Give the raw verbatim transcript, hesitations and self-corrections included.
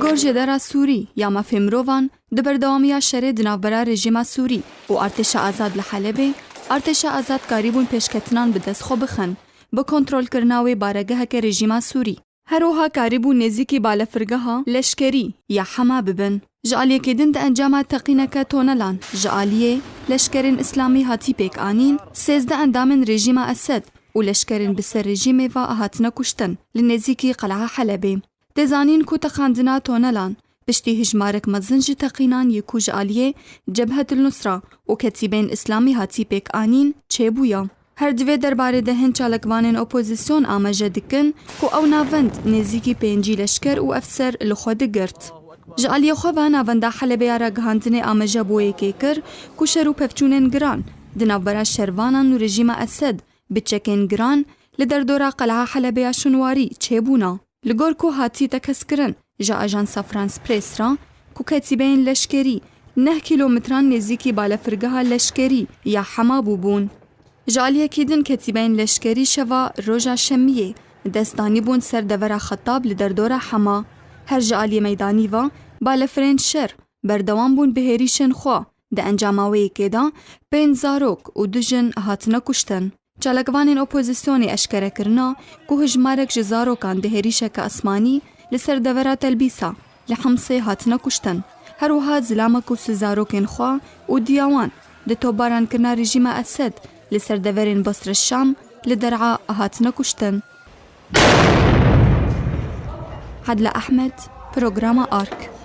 Gorjêdera Sûrî ya Mafê Mirovan di berdewamiya şerê di navbera rejîma Sûrî û Artêşa Azad li Helebê, Artêşa Azad karîbûn pêşketinan bi dest xwe bixin, bi kontrolkirina wê baregeheke rejîma Sûrî. Her wiha karîbûn nêzîkî balefirgeha leşkerî ya Hema bibin. Ji aliyekê din di encama teqîneke tonelan ji aliyê leşkerên îslamî hatî pêk anîn, sêzdeh endamên rejîma Esed û leşkerên bi ser rejîmê ve hatine kuştin li nêzîkî Qel'a Helebê. Tê zanîn ku teqandina tonelan piştî hijmarek mezin ji teqînan yê ku ji aliyê Cebhet el Nusra û Ketîbeyên Îslamî hatî pêk anîn çêbûya. Her di vê derbarê de hin çalakvanên opozîsyon amaje dikin ku ew navend nêzîkî pêncî leşker û efser li xwe digirt. Ji aliyê xwe ve navenda Helebê ya ragihandinê amaje bo yekê kir ku şer û pevçûnên giran di navbera şervanan û rejîma Esed bi çekên giran li derdora Qel'a Helebê ya Şinwarî çêbûna. Li gor ku hatî tekez kirin ji ajansa France Press re ku ketîbeyên leşkerî neh kîlometran nêzîkî balefirgeha leşkerî ya Hema bûbûn. Ji aliyekî din ketîbeyên leşkerî şeva roja şemiyê dest danîbûn ser devera Xetab li derdora Hema. Her ji aliyê meydanî ve balefirên şer berdewam bûn bi hêrîşên xwe. Di encama wê yekê de pênc zarok û du jin hatine kuştin. Çalakvanên opozîsyonê eşkere kirina ku hijmarek ji zarokan di hêrîşeke esmanî li ser devera Telbîsa li Himsê hatine kuştin. Her wiha zilamek û sê zarokên xwe û diya wan di topbarankirina rejîma Esed li ser deverên Basra Şam li Der'a hatine kuştin. Adla Ahmed, Programa Ark.